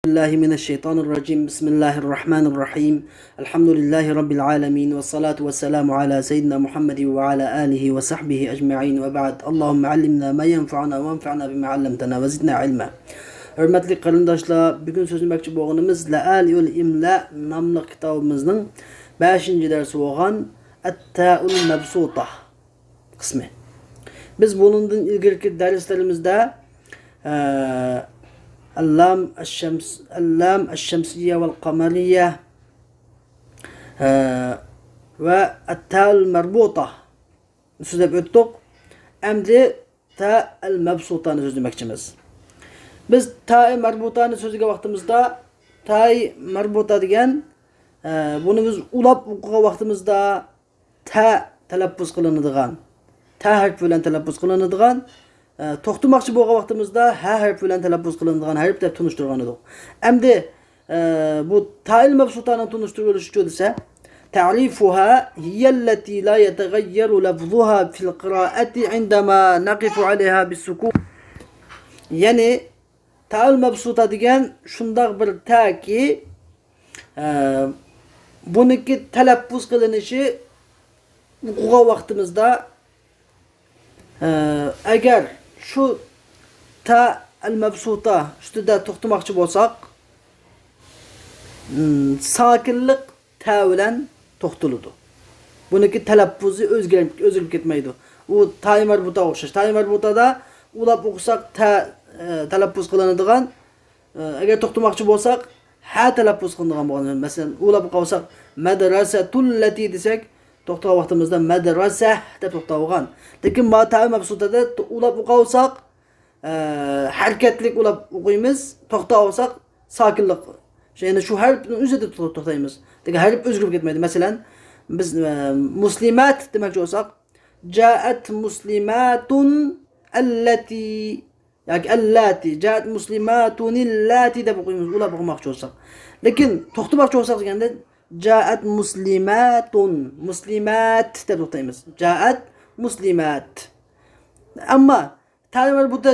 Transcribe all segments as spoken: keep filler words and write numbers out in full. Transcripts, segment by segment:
بالله من الشيطان الرجيم. بسم الله الرحمن الرحيم. الحمد لله رب العالمين، والصلاة والسلام على سيدنا محمد وعلى آله وصحبه أجمعين، وبعد. اللهم علمنا ما ينفعنا وانفعنا بما علمتنا وزدنا علما. ھۆرمەتلىك قېرىنداشلار، بۈگۈن سۆزلىمەكچى بولغىنىمىز لەئالىئۇل ئىملا ناملىق كىتابىمىزنىڭ بەشىنچى دەرسى بولغان ئەتتائۇل مەبسۇتە قىسمى. بىز بۇنىڭدىن ئىلگىرىكى دەرسلىرىمىزدە، ئە، ئەللام ئەششەمس-، ئەللام ئەششەمسىيە ۋەل قەمەرىيە، ئە، ۋە ئەتتائۇل مەربۇتە سۆزلەپ ئۆتتۇق. ئەمدى تائەل مەبسۇتانى سۆزلىمەكچىمىز. بىز تائەل مەربۇتانى سۆزلىگەن ۋاقتىمىزدا، تائەل مەربۇتا دېگەن، ئە، بۇنى بىز ئۇلاپ ئوقۇغان ۋاقتىمىزدا، تە تەلەپپۇز قىلىنىدىغان، تە ھەرپى بىلەن تەلەپپۇز قىلىنىدىغان، ئە، توختىماقچى بولغان ۋاقتىمىزدا ھە ھەرپى بىلەن تەلەپپۇز قىلىنىدىغان ھەرپ دەپ تونۇشتۇرغان ئىدۇق. ئەمدى، ئە، بۇ تائەل مەبسۇتانىڭ تونۇشتۇرۇلۇشىچۇ دېسە، تعريفها هي التي لا يتغير لفظها في القراءة عندما نقف عليها بالسكون. يەنى تائەل مەبسۇتە دېگەن شۇنداق بىر تەكى، ئە، بۇنىڭكى تەلەپپۇز قىلىنىشى ئوقۇغان ۋاقتىمىزدا، ئە، ئەگەر شۇ تائەل مەبسۇتە ئۈستىدە توختىماقچى بولساق، م، ساكىنلىق تە بىلەن توختىلىدۇ. بۇنىڭكى تەلەپپۇزى ئۆزگەر-، ئۆزگىرىپ كەتمەيدۇ. ئۇ تائەل مەربۇتاغا ئوخشاش. تائەل مەربۇتادا ئۇلاپ ئوقۇساق تە، ئە، تەلەپپۇز قىلىنىدىغان، ئە، ئەگەر توختىماقچى بولساق، ھە تەلەپپۇز قىلىنىدىغان بولغان. مەسىلەن، ئۇلاپ ئوقۇساق، مەدرەسەتۇللەتى دېسەك، توختىغان ۋاقتىمىزدا مەدرەسە دەپ توختاپ قالغان. لېكىن ما تائەل مەبسۇتەدە ئۇلاپ ئوقۇساق، ئە، ھەرىكەتلىك ئۇلاپ ئوقۇيمىز، توختاپ قالساق، ساكىنلىق. يەنى شۇ ھەرپنىڭ ئۆزىدە تو-، توختايمىز. لېكىن ھەرپ ئۆزگىرىپ كەتمەيدۇ. مەسىلەن، بىز، ئە، مۇسلىمات دېمەكچى بولساق، جائەت مۇسلىماتۇن ئەللەتى ياكى ئەللاتى، جائەت مۇسلىماتۇنىللاتى دەپ ئوقۇيمىز، ئۇلاپ ئوقۇماقچى بولساق. لېكىن توختىماقچى بولساق دېگەندە، جائەت مۇسلىماتۇن، مۇسلىمات دەپ توختايمىز. جائەت مۇسلىمات. ئەمما تائەل مەربۇتە،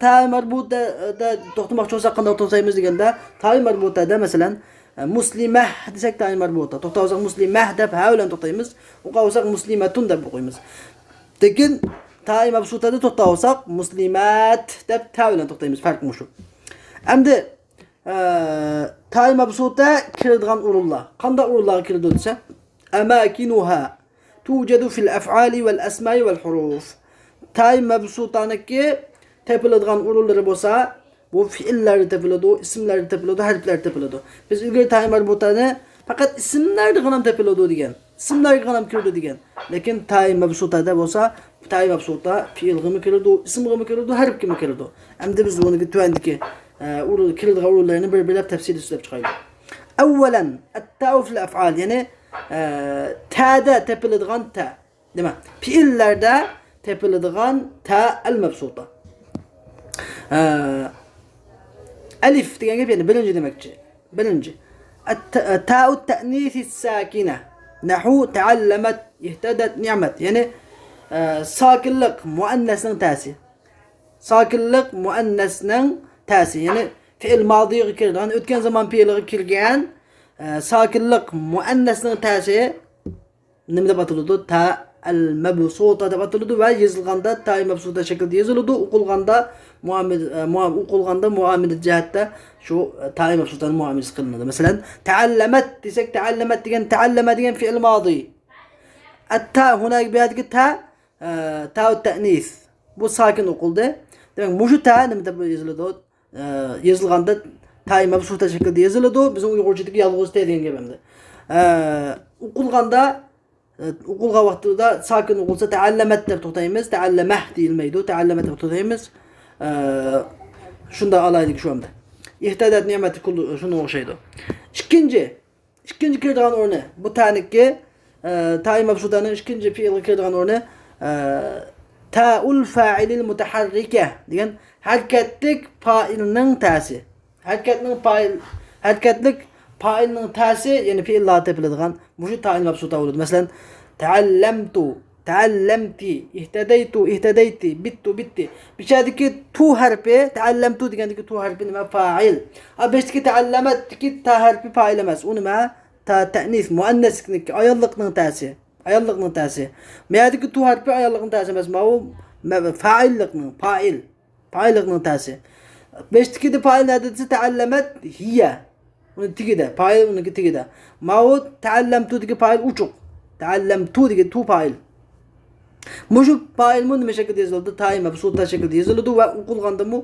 تائەل مەربۇتەدە توختىماقچى بولساق قانداق توختايمىز دېگەندە، تائەل مەربۇتەدە مەسىلەن، مۇسلىمە دېسەك تائەل مەربۇتە. توختاپ قالساق مۇسلىمە دەپ ھە بىلەن توختايمىز. ئوقۇپ قالساق مۇسلىمەتۇن دەپ ئوقۇيمىز. لېكىن تائەل مەبسۇتەدە توختاپ قالساق مۇسلىمات دەپ تە بىلەن توختايمىز. پەرقى مۇشۇ. ئەمدى، ئە، تائەل مەبسۇتە كىرىدىغان ئورۇنلار. قانداق ئورۇنلارغا كىرىدۇ دېسە، ئەماكىنۇھا توجەدۇ فىل ئەفئالى ۋەل ئەسمائى ۋەل ھۇرۇف. تائەل مەبسۇتەنىڭكى تېپىلىدىغان ئورۇنلىرى بولسا، بۇ پېئىللەردە تېپىلىدۇ، ئىسىملەردە تېپىلىدۇ، ھەرپلەردە تېپىلىدۇ. بىز ئىلگىرى تائەل مەربۇتەنى پەقەت ئىسىملەردىغىنام تېپىلىدۇ دېگەن. ئىسىملەرگىغىنام كىرىدۇ دېگەن. لېكىن تائەل مەبسۇتەدە بولسا، تائەل مەبسۇتە پېئىلغىمۇ كىرىدۇ، ئىسىمغىمۇ كىرىدۇ، ھەرپكىمۇ كىرىدۇ. ئەمدى بىز بۇنىڭكى تۆۋەندىكى، ئە، ئورۇن، كىرىدىغان ئورۇنلىرىنى بىر-بىرلەپ تەپسىلىي سۆزلەپ چىقايلى. ئەۋۋەلەن، ئەتتائۇ فىل ئەفئال، يەنى، ئە، تەدە تېپىلىدىغان تە. دېمەك، پېئىللەردە تېپىلىدىغان تائەل مەبسۇتە. ئە، ئەلىف دېگەن گەپ يەنى بىرىنچى دېمەكچى. بىرىنچى. ئەت-، تائۇت تەئنىسىس ساكىنە. نەھۇ تەئەللەمەت، ئىھتەدەت، نىئمەت. يەنى، ئە، ساكىنلىق مۇئەننەسنىڭ تەسى. ساكىنلىق مۇئەننەسنىڭ تەسى. يەنى پېئىل مادىغا كىرىدىغان، ئۆتكەن زامان پېئىلىغا كىرگەن، ئە، ساكىنلىق مۇئەننەسنىڭ تەسى نېمە دەپ ئاتىلىدۇ؟ تائەل مەبسۇتە دەپ ئاتىلىدۇ ۋە يېزىلغاندا تائەل مەبسۇتە شەكلىدە يېزىلىدۇ. ئوقۇلغاندا مۇئامىلە، ئە، مۇئا-، ئوقۇلغاندا مۇئامىلە جەھەتتە شۇ، ئە، تائەل مەبسۇتەنىڭ مۇئامىلىسى قىلىنىدۇ. مەسىلەن، تەئەللەمەت دېسەك، تەئەللەمەت دېگەن، تەئەللەمە دېگەن پېئىل مادى. ئەتتا ھۇناكى بۇ يەردىكى تە، ئە، تائۇت تەئنىس. بۇ ساكىن ئوقۇلدى. دېمەك، مۇشۇ تە نېمە دەپ يېزىلىدۇ؟ ئە، يېزىلغاندا تائەل مەبسۇتە شەكلىدە يېزىلىدۇ. بىزنىڭ ئۇيغۇرچىدىكى يالغۇز تە دېگەن گەپ ئەمدى. ئە، ئوقۇلغاندا، ئە، ئوقۇلغان ۋاقتىدا ساكىن ئوقۇلسا تەئەللەمەت دەپ توختايمىز. تەئەللەمەھ دېيىلمەيدۇ. تەئەللەمەت دەپ توختايمىز. ئە، شۇنداق ئالاھىدىلىكى شۇ ئەمدى. ئىھتەدەت نىئمەتى كۇللۇ شۇنىڭغا ئوخشايدۇ. ئىككىنچى، ئىككىنچى كىرىدىغان ئورنى. بۇ تەنىڭكى، ئە، تائەل مەبسۇتەنىڭ ئىككىنچى پېئىلغا كىرىدىغان ئورنى، ئە، تائۇل فائىلىل مۇتەھەررىكە دېگەن ھەرىكەتلىك پائىلنىڭ تەسى. ھەرىكەتنىڭ پائىل، ھەرىكەتلىك پائىلنىڭ تەسى، يەنى پېئىللاردا تېپىلىدىغان مۇشۇ تائەل مەبسۇتە بولىدۇ. مەسىلەن، تەئەللەمتۇ، تەئەللەمتى، ئىھتەدەيتۇ، ئىھتەدەيتى، بىتتۇ، بىتتى. بۇ يەردىكى تو ھەرپى، تەئەللەمتۇ دېگەندىكى تو ھەرپى نېمە؟ پائىل. ئا، بۇ يەردىكى تەئەللەمەتتىكى تا ھەرپى پائىل ئەمەس. ئۇ نېمە؟ تا تەئنىس، مۇئەننەسلىكنىڭكى، ئاياللىقنىڭ تەسى. ئاياللىقنىڭ تەسى. بۇ يەردىكى تو ھەرپى ئاياللىقنىڭ تەسى ئەمەس. ماۋۇ مە-، فائىللىقنىڭ، پائىل. پائىللىقنىڭ تەسى. بەشتىكىدە پائىل نەدە دېسە، تەئەللەمەت ھىيە. ئۇنى تېگىدە، پائىل ئۇنىڭكى تېگىدە. ماۋۇ تەئەللەمتۇدىكى پائىل ئوچۇق. تەئەللەمتۇ دېگەن تو پائىل. مۇشۇ پائىلمۇ نېمە شەكىلدە يېزىلىدۇ؟ تائى مەبسۇتە شەكلىدە يېزىلىدۇ ۋە ئوقۇلغاندىمۇ،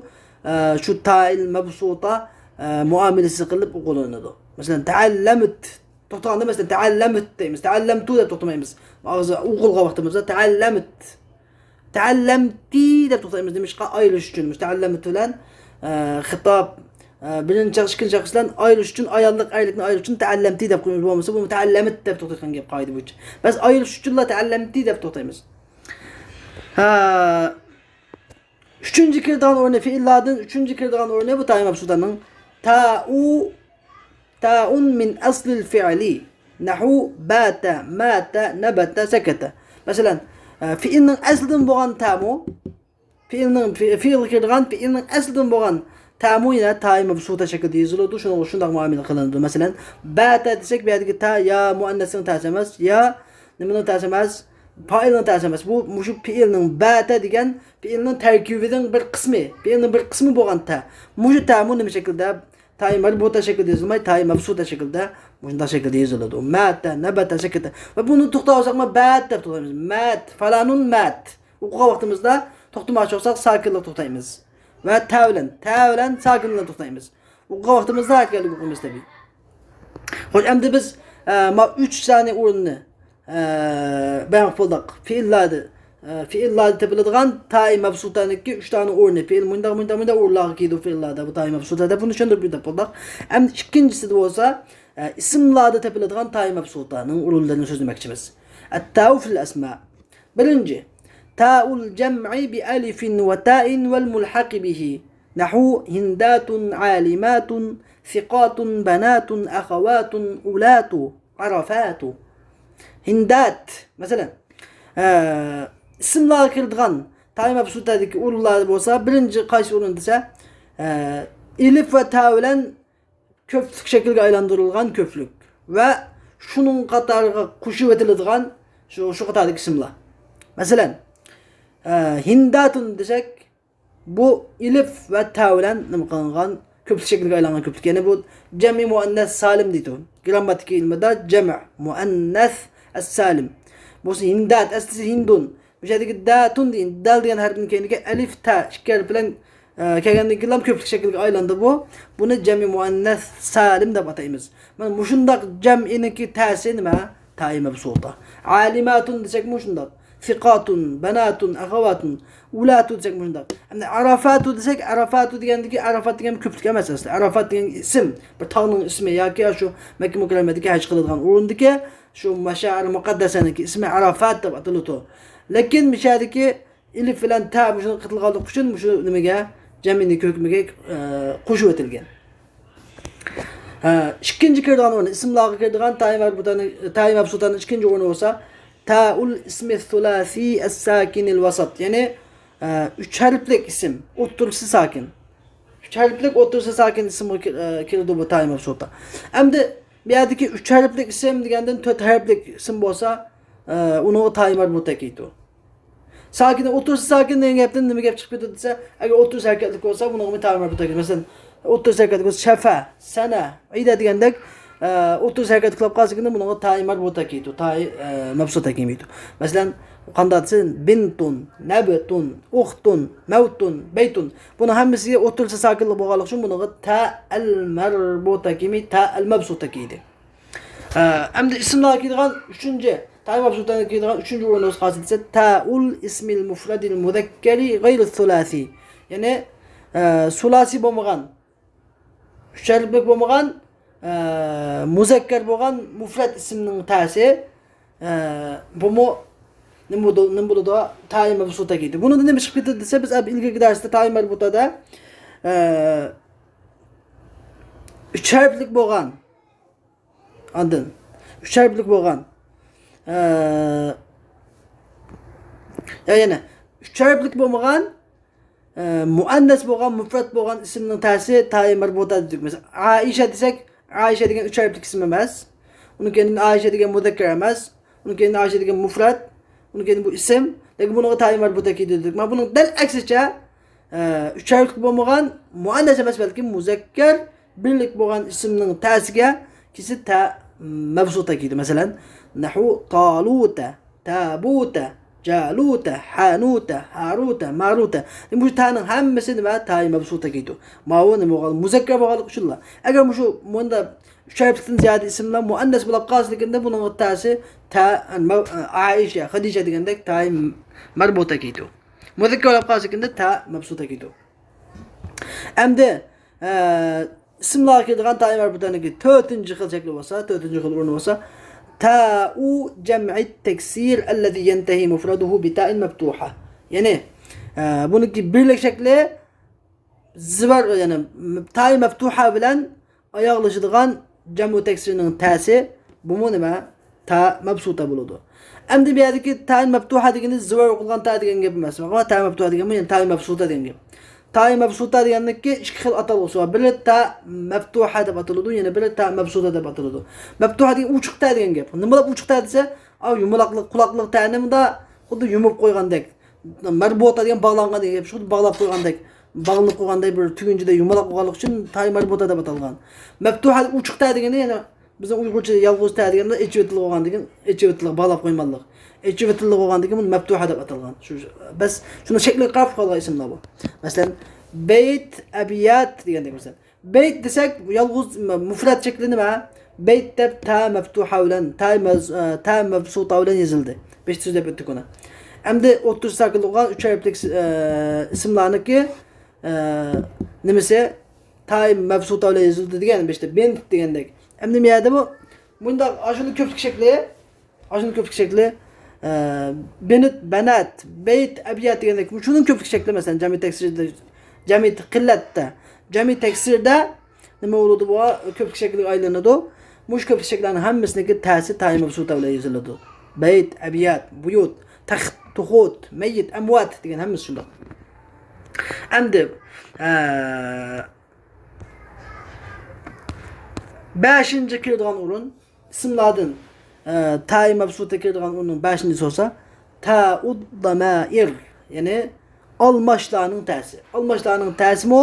ئە، شۇ تائىل مەبسۇتە، ئە، مۇئامىلىسى قىلىپ ئوقۇلۇنىدۇ. مەسىلەن، تەئەللەمت. توختىغاندا، مەسىلەن، تەئەللەمت دەيمىز. تەئەللەمتۇ دەپ توختىمايمىز. ئاغزى ئوقۇلغان ۋاقتىمىزدا تەئەللەمت. تەئەللەمتى دەپ توختايمىز. نېمىشقا؟ ئايرىلىش ئۈچۈن. مۇشۇ تەئەللەمت بىلەن، ئە، خىتاب، ئە، بىرىنچى شەخس، ئىككىنچى شەخس بىلەن ئايرىلىش ئۈچۈن، ئاياللىق ئەرلىكنى ئايرىش ئۈچۈن تەئەللەمتى دەپ قويىمىز. بولمىسا، بۇ تەئەللەمت دەپ توختايدىغان گەپ قائىدە بويىچە. بەس ئايرىلىش ئۈچۈنلا تەئەللەمتى دەپ توختايمىز. ھە، ئۈچىنچى كىرىدىغان ئورنى، فېئىللاردىن ئۈچىنچى كىرىدىغان ئورنى بۇ تائى مەبسۇتەنىڭ تائۇ، تائۇن مىن ئەسلىل فېئىلى. نەھۇ باتە، ماتە، نەبەتە، سەكەتە. مەسىلەن، ئە، فېئىلنىڭ ئەسلىدىن بولغان تامۇ، فېئىلنىڭ، فېئىلغا كىرىدىغان فېئىلنىڭ ئەسلىدىن بولغان تامۇ يەنە تائى مەبسۇتە شەكلىدە يېزىلىدۇ. شۇنىڭغا شۇنداق مۇئامىلە قىلىنىدۇ. مەسىلەن، باتە دېسەك، بۇ يەردىكى تا يا مۇئەننەسنىڭ تاسى ئەمەس، يا نېمىنىڭ تاسى ئەمەس، پائىلنىڭ تاسى ئەمەس. بۇ مۇشۇ پېئىلنىڭ، بەتە دېگەن پېئىلنىڭ تەركىبىنىڭ بىر قىسمى، پېئىلنىڭ بىر قىسمى بولغان تە. مۇشۇ تەمۇ نېمە شەكىلدە؟ تائى مەربۇتە شەكىلدە يېزىلماي، تائى مەبسۇتە شەكىلدە، مۇشۇنداق شەكىلدە يېزىلىدۇ. مەتە، نەبەتە، سەكەتە. ۋە بۇنى توختاۋالساقمۇ، بەت دەپ توختايمىز. مەت، فالانۇن مەت. ئوقۇغان ۋاقتىمىزدا توختىماقچى بولساق، ساكىنلىق توختايمىز. ۋە تە بىلەن، تە بىلەن ساكىن بىلەن توختايمىز. ئوقۇغان ۋاقتىمىزدا ھەرىكەتلىك ئوقۇيمىز تەبىئىي. خوش، ئەمدى بىز، ئە، ما ئۈچ سانى ئورۇننى، ئە، بەيان قىلىپ بولدۇق. فېئىللاردا، ئە، فېئىللاردا تېپىلىدىغان تائى مەبسۇتانىڭكى ئۈچ دانە ئورنى. فېئىل مۇنداق، مۇنداق، مۇنداق ئورۇنلارغا كىرىدۇ فېئىللاردا. بۇ تائى مەبسۇتا دەپ بۇنى چۈشەندۈرۈپ بېرىپ بولدۇق. ئەمدى ئىككىنچىسىدە بولسا، ئە، ئىسىملاردا تېپىلىدىغان تائى مەبسۇتانىڭ ئورۇنلىرىنى سۆزلىمەكچىمىز. ئەتتائۇ فىل ئەسما. بىرىنچى، تائۇل جەمئى بىئەلىفىن ۋە تائىن ۋەل مۇلھەقى بىھى. نەھۇ ھىنداتۇن، ئالىماتۇن، سىقاتۇن، بەناتۇن، ئەخەۋاتۇن، ئۇلاتۇ، ئارافاتۇ. ھىندات، مەسىلەن، ئە، ئىسىملارغا كىرىدىغان تائى مەبسۇتادىكى ئورۇنلار بولسا، بىرىنچى قايسى ئورۇن دېسە، ئە، ئېلىف ۋە تا بىلەن كۆپلۈك شەكىلگە ئايلاندۇرۇلغان كۆپلۈك ۋە شۇنىڭ قاتارىغا قوشۇۋېتىلىدىغان شۇ، شۇ قاتاردىكى ئىسىملار. مەسىلەن، ئە، ھىنداتۇن دېسەك، بۇ ئېلىف ۋە تا بىلەن نېمە قىلىنغان كۆپلۈك شەكلىگە ئايلانغان كۆپلۈك. يەنى بۇ جەمئى مۇئەننەس سالىم دەيدۇ. گرامماتىكا ئىلمىدا جەمئ مۇئەننەس ئەس سالىم. بولسا ھىندات، ئەسلىسى ھىندۇن. بۇ يەردىكى داتۇن دېگەن، دال دېگەن ھەرپنىڭ كەينىگە ئەلىف، تا ئىككى ھەرپ بىلەن، ئە، كەلگەندىن كېيىنلا كۆپلۈك شەكىلگە ئايلاندى بۇ. بۇنى جەمئى مۇئەننەس سالىم دەپ ئاتايمىز. مانا مۇشۇنداق جەمئىنىڭكى تەسى نېمە؟ تائى مەبسۇتا. ئالىماتۇن دېسەكمۇ شۇنداق. سىقاتۇن، بەناتۇن، ئەخەۋاتۇن، ئۇلاتۇ دېسەك مۇشۇنداق. ئەمدى ئارافاتۇ دېسەك، ئارافاتۇ دېگەندىكى، ئارافات دېگەن كۆپلۈك ئەمەس ئەسلى. ئارافات دېگەن ئىسىم، بىر تاغنىڭ ئىسمى ياكى شۇ مەككە مۇكەررەمەدىكى ھەج قىلىدىغان ئورۇندىكى شۇ مەشائىر مۇقەددەسەنىڭكى ئىسمى ئارافات دەپ ئاتىلىدۇ. لېكىن مۇشۇ يەردىكى ئېلىف بىلەن تا مۇشۇنى قېتىلغانلىقى ئۈچۈن مۇشۇ نېمىگە، جەمئىنىڭ ھۆكمىگە، ئە، قوشۇۋېتىلگەن. ئە، ئىككىنچى كىرىدىغان ئورنى، ئىسىملارغا كىرىدىغان تائى مەربۇتانىڭ، تائى مەبسۇتانىڭ ئىككىنچى ئورنى بولسا، تائۇل ئىسمى سۇلاسى ئەس-ساكىنىل ۋاسات. يەنى، ئە، ئۈچ ھەرپلىك ئىسىم، ئوتتۇرىسى ساكىن. ئۈچ ھەرپلىك ئوتتۇرىسى ساكىن ئىسىمغا كىر-، ئە، كىرىدۇ بۇ تائى مەبسۇتا. ئەمدى بۇ يەردىكى ئۈچ ھەرپلىك ئىسىم دېگەندىن تۆت ھەرپلىك ئىسىم بولسا، ئە، ئۇنىڭغا تائى مەربۇتا كىرىدۇ. ساكىن، ئوتتۇرىسى ساكىن دېگەن گەپتىن نېمە گەپ چىقىپ كېتىدۇ دېسە، ئەگەر ئوتتۇرىسى ھەرىكەتلىك بولسا، بۇنىڭغىمۇ تائى مەربۇتا كىرىدۇ. مەسىلەن، ئوتتۇرىسى ھەرىكەتلىك بولسا، شەفە، سەنە، ئىدە دېگەندەك، ئە، ئوتتۇرىسى ھەرىكەتلىك بولۇپ قالسا، بۇنىڭغا تائى مەربۇتا كىرىدۇ، تائى، ئە، مەبسۇتا كىرمەيدۇ. مەسىلەن، قانداق دېسە، بىنتۇن، نەبتۇن، ئۇختۇن، مەۋتۇن، بەيتۇن. بۇنىڭ ھەممىسىگە ئوتتۇرىسى ساكىنلىق بولغانلىقى ئۈچۈن بۇنىڭغا تائەل مەربۇتا كىرمەي، تائەل مەبسۇتا كىردى. ئە، ئەمدى ئىسىملارغا كىرىدىغان ئۈچىنچى، تائى مەبسۇتانىڭ كىرىدىغان ئۈچىنچى ئورنى بولسا قايسى دېسە، تائۇل ئىسمىل مۇفرەدىل مۇزەككەرى غەيرى سۇلاسى. يەنى، ئە، سۇلاسى بولمىغان، ئۈچ ھەرپلىك بولمىغان، ئە، مۇزەككەر بولغان مۇفرەت ئىسىمنىڭ تەسى، ئە، بۇمۇ نېمە بولىدۇ، نېمە بولىدۇ؟ تائى مەبسۇتا كىردى. بۇنىڭدا نېمە چىقىپ كېتىدۇ دېسە، بىز ئىلگىرىكى دەرستە تائى مەربۇتادا، ئە، ئۈچ ھەرپلىك بولغان، ئاندىن ئۈچ ھەرپلىك بولغان، ئە، يا يەنە ئۈچ ھەرپلىك بولمىغان، ئە، مۇئەننەس بولغان، مۇفرەت بولغان ئىسىمنىڭ تەسى تائى مەربۇتا دېدۇق. مەسىلەن، ئائىشە دېسەك، ئائىشە دېگەن ئۈچ ھەرپلىك ئىسىم ئەمەس. ئۇنىڭ كەينىدىن ئائىشە دېگەن مۇزەككەر ئەمەس. ئۇنىڭ كەينىدىن ئائىشە دېگەن مۇفرەت. ئۇنىڭ كەينىدىن بۇ ئىسىم. لېكىن بۇنىڭغا تائى مەربۇتا كىيدۇردۇق. مانا بۇنىڭ دەل ئەكسىچە، ئە، ئۈچ ھەرپلىك بولمىغان مۇئەننەس ئەمەس، بەلكى مۇزەككەر بىرلىك بولغان ئىسىمنىڭ تەسىگە كېسى تە مەبسۇتا كىيدى. مەسىلەن، نەھۋۇ تالۇتە، تابۇتە، جالۇتە، ھانۇتە، ھاروتە، ماروتە. مۇشۇ تانىڭ ھەممىسى نېمە؟ تائى مەبسۇتا كىيدى. ماۋۇ نېمە بولغان؟ مۇزەككەر بولغانلىقى ئۈچۈنلا. ئەگەر مۇشۇ مۇندا ئۈچ ھەرپلىكتىن زىيادە ئىسىملار مۇئەننەس بولۇپ قالسا، لېكىندا بۇنىڭغا تەسى تە، مە-، ئائىشە، خەدىجە دېگەندەك تائى مەربۇتا كىيدى. مۇزەككەر بولۇپ قالسا، لېكىندا تە مەبسۇتا كىيدى. ئەمدى، ئە، ئىسىملارغا كىرىدىغان تائى مەربۇتانىڭكى تۆتىنچى خىل شەكلى بولسا، تۆتىنچى خىل ئورنى بولسا، تائۇ جەمئىت تەكسىر ئەللەزى يەنتەھى مۇفرەدۇھۇ بىتائىن مەفتۇھە. يەنى، ئە، بۇنىڭكى بىرلىك شەكلى زىۋار، يەنى تائى مەفتۇھە بىلەن ئاياغلىشىدىغان جەمئۇ تەكسىرنىڭ تەسى، بۇمۇ نېمە؟ تا مەبسۇتا بولىدۇ. ئەمدى بۇ يەردىكى تائى مەفتۇھە دېگىنى زىۋار ئوقۇلغان تا دېگەن گەپ ئەمەس. مانا تائى مەفتۇھە دېگەن بۇ، يەنى تائى مەبسۇتا دېگەن گەپ. تائى مەبسۇتا دېگەننىڭكى ئىككى خىل ئاتالغۇسى بار. بىرى تا مەفتۇھە دەپ ئاتىلىدۇ، يەنە بىرى تا مەبسۇتا دەپ ئاتىلىدۇ. مەفتۇھە دېگەن ئوچۇق تا دېگەن گەپ. نېمە بولۇپ ئوچۇق تا دېسە، ئاۋۇ يۇمىلاقلىق، قۇلاقلىق تەنى مۇندا خۇددى يۇمۇپ قويغاندەك. مەربۇتا دېگەن باغلانغان دېگەن گەپ. شۇ باغلاپ قويغاندەك، باغلىنىپ قويغاندەك بىر تۈگۈنچىدە يۇمىلاق بولغانلىقى ئۈچۈن تائى مەربۇتا دەپ ئاتالغان. مەفتۇھە ئوچۇق تا دېگىنى يەنە بىزنىڭ ئۇيغۇرچە يالغۇز تا دېگەندە ئېچىۋېتىلغان دېگەن، ئېچىۋېتىلغان، باغلاپ قويمانلىق. ئېچىۋېتىلغان دېگەن بۇنى مەپتۇھە دەپ ئاتالغان. شۇ، بەس، شۇنىڭ شەكلىگە قاراپ قالغان ئىسىملار بۇ. مەسىلەن، بەيت، ئەبيات دېگەندەك مەسىلەن. بەيت دېسەك، يالغۇز مۇفرەت شەكلى نېمە؟ بەيت دەپ تا مەپتۇھە بىلەن، تا مەز-، تا مەبسۇتا بىلەن يېزىلدى. بەشتە سۆزلەپ ئۆتتۇق ئۇنى. ئەمدى ئوتتۇرىسى ساكىنلىق بولغان ئۈچ ھەرپلىك، ئە، ئىسىملارنىڭكى، ئە، نېمىسى؟ تائى مەبسۇتا بىلەن يېزىلدى دېگەن، بەشتە بىنت دېگەندەك. ئەمدى بۇ يەردە بۇ مۇنداق ئاشۇنداق كۆپلۈك شەكلى، ئاشۇنداق كۆپلۈك شەكلى، ئە، بىنت، بەنات، بەيت، ئەبيات دېگەندەك، شۇنىڭ كۆپلۈك شەكلى، مەسىلەن، جەمئىي تەكسىردە، جەمئىي قىللەتتە، جەمئىي تەكسىردە نېمە بولىدۇ؟ بۇ كۆپلۈك شەكلىگە ئايلىنىدۇ. مۇشۇ كۆپلۈك شەكىللەرنىڭ ھەممىسىنىڭكى تەسى تائى مەبسۇتا بىلەن يېزىلىدۇ. بەيت، ئەبيات، بۇيۇت، تەخت، تۇخۇت، مەييىت، ئەمۋات دېگەن ھەممىسى شۇنداق. ئەمدى، ئە، بەشىنچى كىرىدىغان ئورۇن، ئىسىملاردىن، ئە، تائى مەبسۇتا كىرىدىغان ئورۇننىڭ بەشىنچىسى بولسا، تائۇد دامائىر، يەنى ئالماشلارنىڭ تەسى. ئالماشلارنىڭ تەسىمۇ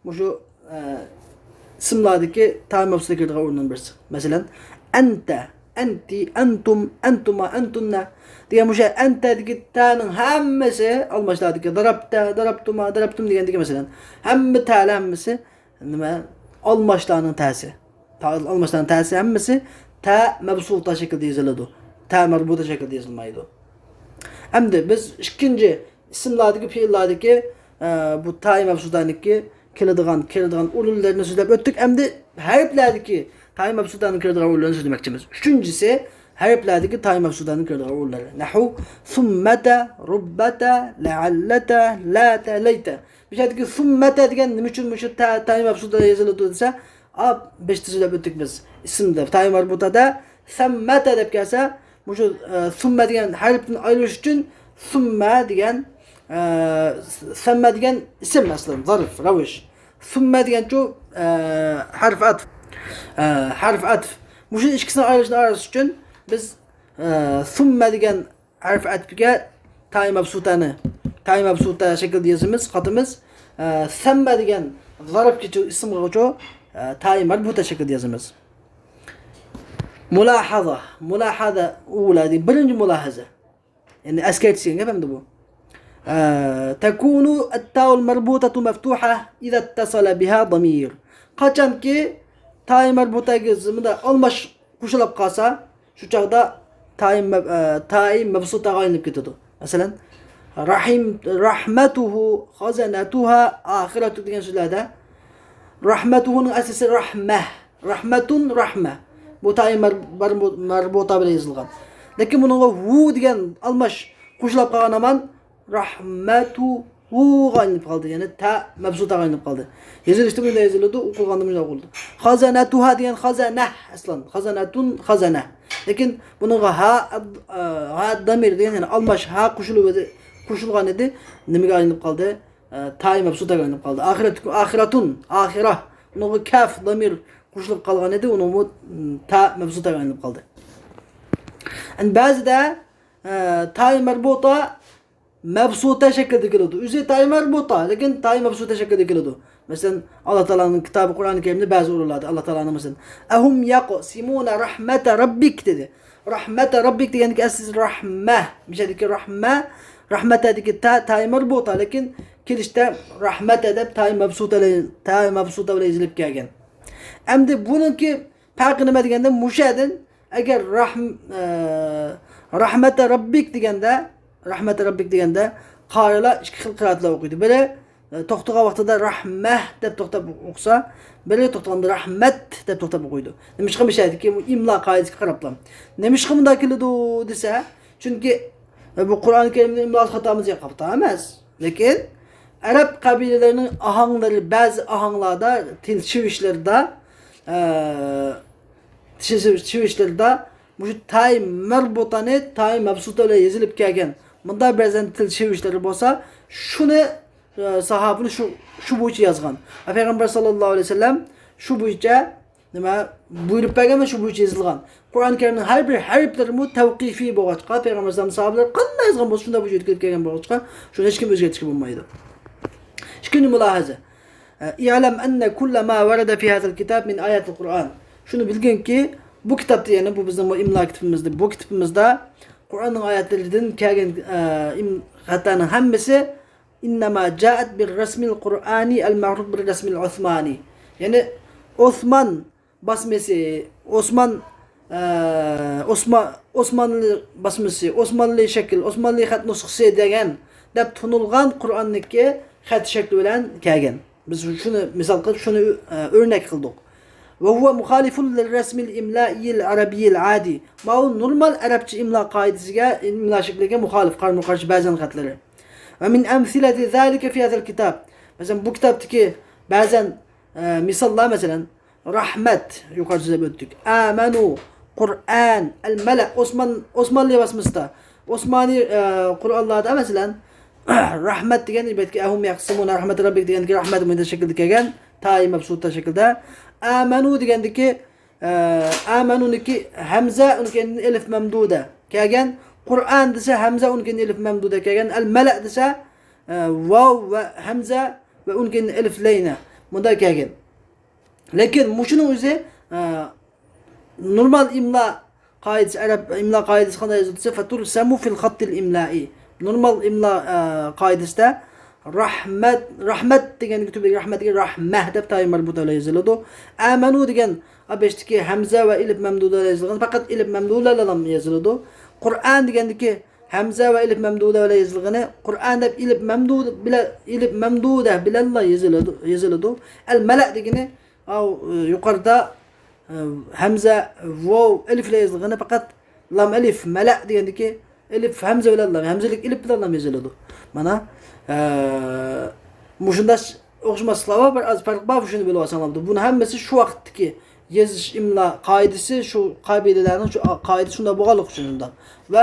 مۇشۇ، ئە، ئىسىملاردىكى تائى مەبسۇتا كىرىدىغان ئورۇننىڭ بىرسى. مەسىلەن، ئەنتە، ئەنتى، ئەنتۇم، ئەنتۇما، ئەنتۇننە دېگەن مۇشۇ ئەنتەدىكى تەنىڭ ھەممىسى ئالماشلاردىكى، دارابتە، دارابتۇما، دارابتۇم دېگەندىكى مەسىلەن، ھەممە تەلەر ھەممىسى نېمە؟ ئالماشلارنىڭ تەسى. تا-، ئالماشلارنىڭ تەسى ھەممىسى تە مەبسۇتا شەكلىدە يېزىلىدۇ. تە مەربۇتا شەكلىدە يېزىلمايدۇ. ئەمدى بىز ئىككىنچى ئىسىملاردىكى، پېئىللاردىكى، ئە، بۇ تائى مەبسۇتانىكى كېلىدىغان، كىرىدىغان ئورۇنلىرىنى سۆزلەپ ئۆتتۇك. ئەمدى ھەرپلەردىكى تائى مەبسۇتانىڭ كىرىدىغان ئورۇنلىرىنى سۆزلىمەكچىمىز. ئۈچىنچىسى، ھەرپلەردىكى تائى مەبسۇتانىڭ كىرىدىغان ئورۇنلىرى. نەھۋۇ، سۇممەتە، رۇببەتە، لەئەللەتە، لەتە، لەيتە. بۇ يەردىكى سۇممەتە دېگەن نېمە ئۈچۈن مۇشۇ تا-، تائى مەبسۇتا يېزىلىدۇ دېسە، ئا، بەشتە سۆزلەپ ئۆتتۇق بىز. ئىسىمدا، تائى مەربۇتادا سەممەتە دەپ كەلسە، مۇشۇ، ئە، سۇممە دېگەن ھەرپتىن ئايرىش ئۈچۈن سۇممە دېگەن، ئە، سەممە دېگەن ئىسىم ئەسلىدە، زەرپ، رەۋىش. سۇممە دېگەنچۇ، ئە، ھەرف ئەتف. ئە، ھەرف ئەتف. مۇشۇ ئىككىسىنى ئايرىشنى ئايرىش ئۈچۈن بىز، ئە، سۇممە دېگەن ھەرف ئەتپىگە تائى مەبسۇتانى، تائى مەبسۇتا شەكلىدە يازىمىز، قاتىمىز. ئە، سەممە دېگەن زەرپكىچۇ، ئىسىمغىچۇ، ئە، تائى مەربۇتا شەكلىدە يازىمىز. مۇلاھازە، مۇلاھازە ئۇلا دېگەن بىرىنچى مۇلاھازە. يەنى ئەسكەرتىش دېگەن گەپ ئەمدى بۇ. ئە، تەكۇنۇ ئەتتائۇل مەربۇتەتۇ مەفتۇھە ئىزا ئىتتەسەلە بىھا دامىر. قاچانكى تائى مەربۇتاگە زىممىدا ئالماش قوشۇلۇپ قالسا، شۇ چاغدا تائى مەب-، ئە، تائى مەبسۇتاغا ئايلىنىپ كېتىدۇ. مەسىلەن، رەھىم، رەھمەتۇھۇ، خازەنەتۇھا، ئاخىرەتۇ دېگەن سۆزلەردە رەھمەتۇھۇنىڭ ئەسلىسى رەھمە، رەھمەتۇن، رەھمە. بۇ تائى مەر-، مەربۇ-، مەربۇتا بىلەن يېزىلغان. لېكىن بۇنىڭغا ھۇ دېگەن ئالماش قوشۇلۇپ قالغان ھامان رەھمەتۇھۇغا ئايلىنىپ قالدى. يەنى تە مەبسۇتاغا ئايلىنىپ قالدى. يېزىلىشتا بۇنداق يېزىلىدۇ، ئوقۇلغاندا مۇنداق ئوقۇلىدۇ. خازەنەتۇھا دېگەن خازەنە ئەسلەن. خازەنەتۇن، خازەنە. لېكىن بۇنىڭغا ھا، ئە، ھا دامىر دېگەن، يەنى ئالماش ھا قوشۇلۇۋىدى. قوشۇلغان ئىدى. نېمىگە ئايلىنىپ قالدى؟ ئە، تائى مەبسۇتاغا ئايلىنىپ قالدى. ئاخىرەتكۇم ئاخىرەتۇن، ئاخىرە. ئۇنىڭغا كاف، زامىر قوشۇلۇپ قالغان ئىدى. ئۇنىڭمۇ، م، تا مەبسۇتاغا ئايلىنىپ قالدى. ئەنە بەزىدە، ئە، تائى مەربۇتا مەبسۇتە شەكلىدە كېلىدۇ. ئۆزى تائى مەربۇتا، لېكىن تائى مەبسۇتە شەكلىدە كېلىدۇ. مەسىلەن، ئاللا تائالانىڭ كىتابى قۇرئان كەرىمدە بەزى ئورۇنلاردا ئاللا تائالانىڭ، مەسىلەن، «ئەھۇم يەقسىمۇنە رەھمەتە رەببىك» دېدى. رەھمەتە رەببىك دېگەندىكى ئەسلىسى رەھمە. مىشەدىكى رەھمە، رەھمەتەدىكى تا، تائى مەربۇتا، لېكىن كېلىشتە رەھمەتە دەپ تائى مەبسۇتا بىلەن، تائى مەبسۇتا بىلەن يېزىلىپ كەلگەن. ئەمدى بۇنىڭكى پەرقى نېمە دېگەندە، مۇشەدىن ئەگەر رەھم-، ئە، رەھمەتە رەببىك دېگەندە، رەھمەتە رەببىك دېگەندە قارىلار ئىككى خىل قىرائەتلەر ئوقۇيدۇ. بىرى، ئە، توختىغان ۋاقتىدا رەھمە دەپ توختاپ ئوقۇسا، بىرى توختىغاندا رەھمەت دەپ توختاپ ئوقۇيدۇ. نېمىشقا مۇشەدىكى ئىملا قائىدىسىگە قاراپلا. نېمىشقا مۇنداق كېلىدۇ دېسە، چۈنكى، ئە، بۇ قۇرئان كەرىمدە ئىملا خاتامىز يوق، خاتا ئەمەس. لېكىن ئەرەب قەبىلىلىرىنىڭ ئاھاڭلىرى، بەزى ئاھاڭلاردا، تىل چىۋىشلىرىدا، ئە، چىۋىش-، چىۋىشلىرىدا مۇشۇ تائى مەربۇتانى تائى مەبسۇتا بىلەن يېزىلىپ كەلگەن. مۇنداق بەزەن تىل چىۋىشلىرى بولسا، شۇنى، ئە، ساھابىنى شۇ، شۇ بويىچە يازغان. ۋە پەيغەمبەر ساللاللاھۇ ئەلەيھى ۋەسەللەم شۇ بويىچە نېمە بۇيرۇپ بەرگەن ۋە شۇ بويىچە يېزىلغان. قۇرئان كەرىمنىڭ ھەر بىر ھەرپلىرىمۇ تەۋقىفىي بولغاچقا، پەيغەمبەر ئەلەيھىسسالام ساھابىلەر قانداق يازغان بولسا، شۇنداق بويىچە يۆتكىلىپ كەلگەن بولغاچقا، شۇنى ھېچكىم ئۆزگەرتىشكە بولمايدۇ. ئىككىنچى مۇلاھىزە. ئە، «اعلم أن كل ما ورد في هذا الكتاب من آيات القرآن». شۇنى بىلگىنكى، بۇ كىتابتا، يەنى بۇ بىزنىڭ بۇ ئىملا كىتابىمىزدا، بۇ كىتابىمىزدا قۇرئاننىڭ ئايەتلىرىدىن كەلگەن، ئە، ئىم-، خاتالارنىڭ ھەممىسى «إنما جاءت بالرسم القرآني المعروف بالرسم العثماني». يەنى ئوسمان باسمىسى، ئوسمان، ئە، ئوسما-، ئوسمانلى باسمىسى، ئوسمانلى شەكىل، ئوسمانلى خەت نۇسخىسى دېگەن دەپ تونۇلغان قۇرئاننىڭكى خەت شەكلى بىلەن كەلگەن. بىز شۇنى مىسال قىلىپ، شۇنى، ئە، ئۆرنەك قىلدۇق. «وهو مخالف للرسم الإملائي العربي العادي». ماۋۇ نورمال ئەرەبچە ئىملا قائىدىسىگە، ئىملا شەكلىگە مۇخالىپ، قارىمۇ قارشى بەزەن خەتلىرى. «ومن أمثلة ذلك في هذا الكتاب». مەسىلەن، بۇ كىتابتىكى بەزەن، ئە، مىساللار، مەسىلەن، رەھمەت، يۇقىرىدا سۆزلەپ ئۆتتۇق. ئامەنۇ، قۇرئان، ئەل مەلە، ئوسمان، ئوسمانلى باسمىسىدا، ئوسمانىي، ئە، قۇرئانلاردا، مەسىلەن، رەھمەت دېگەن، ئەلۋەتتە، ئەھۇم يەقسىمۇنە رەھمەتە رەببىك دېگەندىكى رەھمەت مۇنداق شەكىلدە كەلگەن، تائى مەبسۇتا شەكىلدە. ئامەنۇ دېگەندىكى، ئە، ئامەنۇنىڭكى ھەمزە، ئۇنىڭ كەينىدىن ئەلىف مەمدۇدە كەلگەن. قۇرئان دېسە ھەمزە، ئۇنىڭ كەينىدىن ئەلىف مەمدۇدە كەلگەن. ئەل مەلە دېسە، ئە، ۋاۋ ۋە ھەمزە ۋە ئۇنىڭ كەينىدىن ئەلىف لەينە. مۇنداق كەلگەن. لېكىن مۇشۇنىڭ ئۆزى، ئە، نورمال ئىملا قائىدىسى، ئەرەب ئىملا قائىدىسى قانداق يېزىلىدۇ دېسە، «فترسم في الخط الإملائي». نورمال ئىملا، ئە، قائىدىسىدە رەھمەت، رەھمەت دېگەنگە، تۈپتىكى رەھمەتكە رەھمە دەپ تائى مەربۇتا بىلەن يېزىلىدۇ. ئامەنۇ دېگەن بېشىدىكى ھەمزە ۋە ئەلىف مەمدۇدا بىلەن يېزىلغان، پەقەت ئەلىف مەمدۇدا بىلەنلا يېزىلىدۇ. قۇرئان دېگەندىكى ھەمزە ۋە ئەلىف مەمدۇدا بىلەن يېزىلغىنى، قۇرئان دەپ ئەلىف مەمدۇدا بىلەن، ئەلىف مەمدۇدا بىلەنلا يېزىلىدۇ، يېزىلىدۇ. ئەل مەلە دېگىنى، ئاۋۇ، يۇقىرىدا، ئە، ھەمزە، ۋاۋ، ئەلىف بىلەن يېزىلغىنى پەقەت لام ئەلىف، مەلە دېگەندىكى ئەلىف، ھەمزە بىلەنلا، ھەمزىلىك ئەلىف بىلەنلا يېزىلىدۇ. مانا، ئە، مۇشۇنداق ئوخشىماسلىقلار بار، بىر ئاز پەرق بار، شۇنى بىلىۋالساڭلار بولىدۇ. بۇنىڭ ھەممىسى شۇ ۋاقىتتىكى يېزىش ئىملا قائىدىسى، شۇ قابىلىلەرنىڭ شۇ قائىدىسى شۇنداق بولغانلىقى ئۈچۈن شۇنداق. ۋە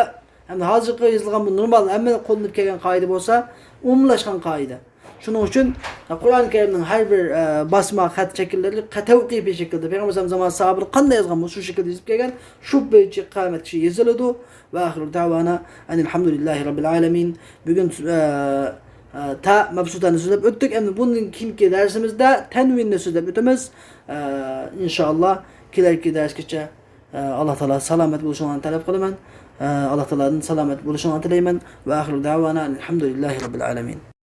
ھەمدە ھازىرقى يېزىلغان بۇ نورمال ھەممە قوللىنىپ كەلگەن قائىدە بولسا ئومۇملاشقان قائىدە. شۇنىڭ ئۈچۈن قۇرئان كەرىمنىڭ ھەر بىر، ئە، باسما خەت شەكىللىرى قە-، تەۋقىپىي شەكىلدە، پەيغەمبەر ئەلەيھىسسالام زامانىدا ساھابىلەر قانداق يازغان بولسا، شۇ شەكىلدە يېزىپ كەلگەن، شۇ بويىچە قىيامەتكىچە يېزىلىدۇ. ۋە ئاخىرۇ دەۋانا ئەنىل ھەمدۇلىللاھى رەببىل ئالەمىن. بۈگۈن، ئە، ئە، تا مەبسۇتانى سۆزلەپ ئۆتتۇق. ئەمدى بۇندىن كېيىنكى دەرسىمىزدە تەنۋىننى سۆزلەپ ئۆتىمىز. ئە، ئىنشائاللا، كېلەركى دەرسكىچە، ئە، ئاللا تائالا سالامەت بولۇشۇڭلارنى تەلەپ قىلىمەن. ئە، ئاللا تائالادىن سالامەت بولۇشۇڭلارنى تىلەيمەن. ۋە ئاخىرۇ دەۋانا ئەنىل ھەمدۇلىللاھى رەببىل ئالەمىن.